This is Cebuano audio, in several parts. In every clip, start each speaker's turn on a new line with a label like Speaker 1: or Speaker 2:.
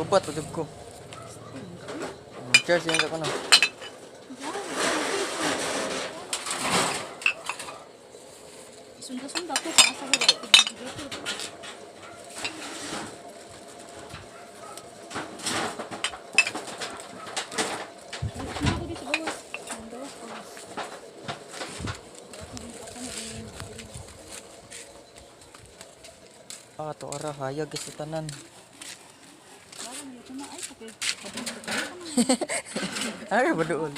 Speaker 1: Gubat pa jud ko. Cheers yan ko no.
Speaker 2: Sunda-sunda ko pa sa ko. Sunda ko dito gawas. Ang gawas ko.
Speaker 1: Ah, to ara hayag sa tanan.
Speaker 2: Parang yun na ay okay.
Speaker 1: Ara ba doon?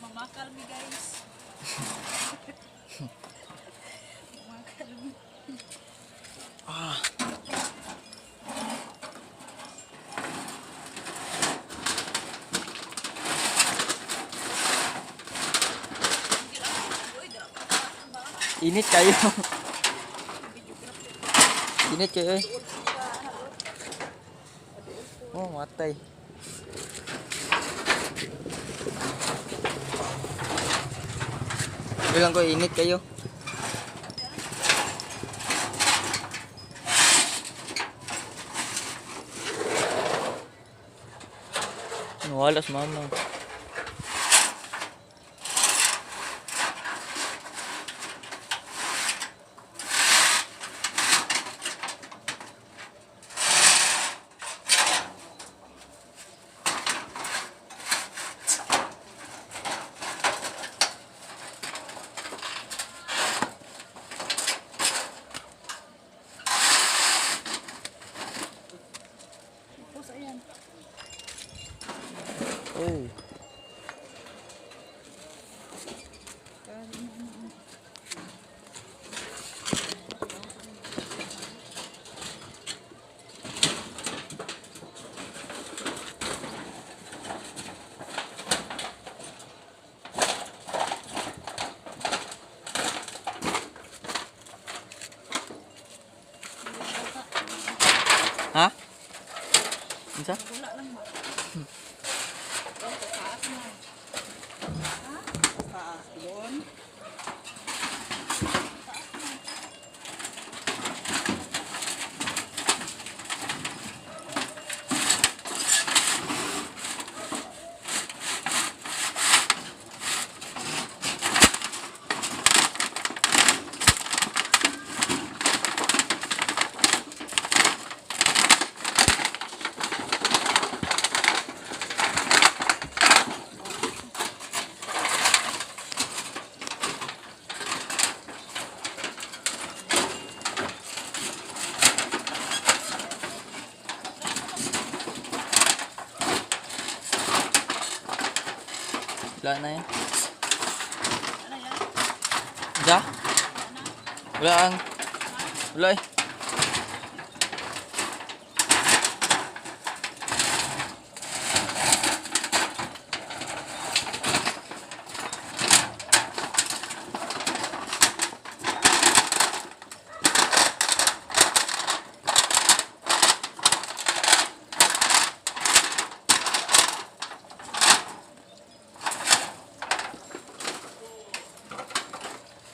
Speaker 2: Mamakal mi, guys. Mamakal mi.
Speaker 1: Ah. Init kayo. Init kayo eh. Oh, matay. Bilang ko init kayo. Nawala si mama.
Speaker 2: Tapos ayan.
Speaker 1: Oh. Ha? Unsa?
Speaker 2: Wala lang ba? Taas na. Ha?
Speaker 3: Taas doon.
Speaker 1: Wala na yan.
Speaker 2: Ano yan?
Speaker 1: Unsa? Wala ang. Wala eh.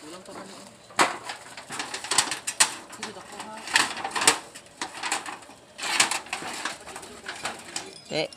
Speaker 3: Kulang pa man yun. Sige, dako ha.
Speaker 1: Eh.